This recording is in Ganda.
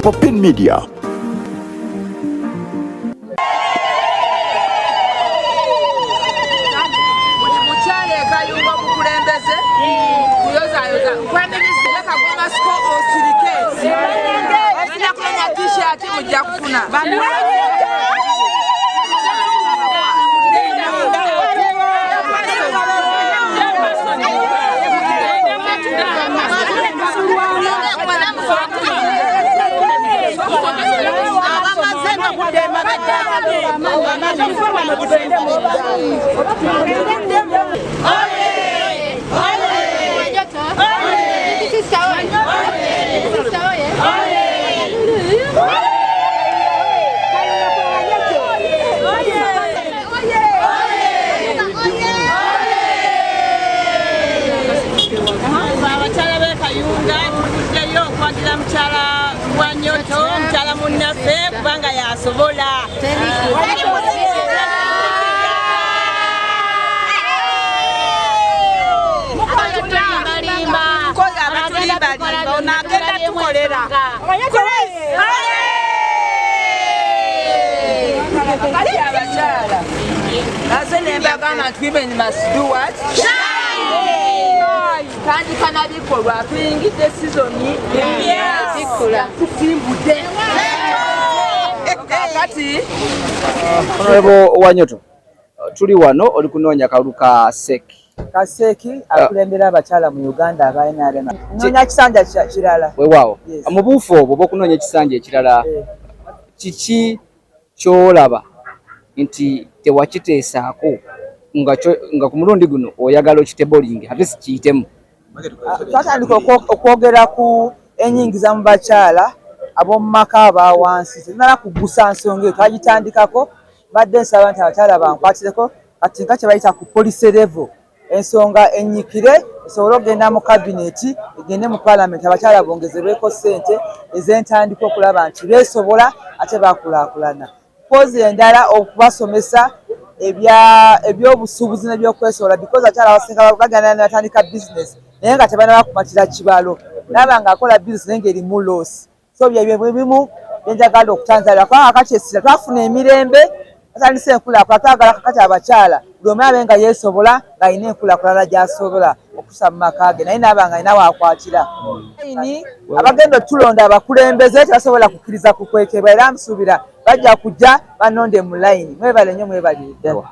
Popin Media. Buli mukyala ekayunga obukulembeze kuyozayoza nkwaniriza Kagoma siko osirike ogenda kunonya t-shirt mujja kufuna. Abakyala b'e Kayunga tuvuddeyo okwagira mukyala Wanyoto, mukyala munnaffe, kubanga yasobola. Abatulimbalimba ono agenda tukolera. Kati abakyala naze nembagamba nti women must do what? Tandika nabikolwa, tuyingidde sizoni tusimbudde kati. Honorable Wanyoto, tuli wano oli kunoonya kalulu ka CEC. Ka CEC akulembera abakyala mu Uganda aba NRM. Noonya kisanja kirala. Weewaawo. Yes. Mu buufu obwo bw'okunoonya ekisanja ekirala, kiki ky'olaba nti tewakiteesaako nga ku mulundi guno oyagala okitebolinge ate sikiyitemu? Twatandika okwogera ku enyingiza mu bakyala ab'omu maka aba wansi. Tetunala kugusa nsonga eyo, twagitandikako. Mbadde nsaba nti abakyala bankwatireko kati nga kye bayita ku policy level, ensonga ennyikire esobole okugenda mu kabineti, egende mu parliament, abakyala bongezebweko ssente ez'entandikwa okulaba nti beesobola ate bakulaakulana. Pozi endala, okubasomesa ebyobusuubuzi n'ebyokwesobola, because abakyala abasinga bagenda ne batandika business naye nga tebanaba kumatira kibalo, naaba nga akola business naye ng'erimu loss. So byebyo bimu byenjagala okutanzalira, kubanga kakati essira twafuna emirembe, batandise enkulaakulana. Twagala kakati abakyala buli omu abe nga yeesobola, ng'alina enkulaakulana gy'asobola okutuusa mu maka ge, naye naaba nga alina waakwatira ini. Abagenda otulonda abakulembeze tebasobola kukkiriza kukwekebwa, era nsuubira bajja kujja banonde mu layini. Mwebale nnyo, mwebalire ddala.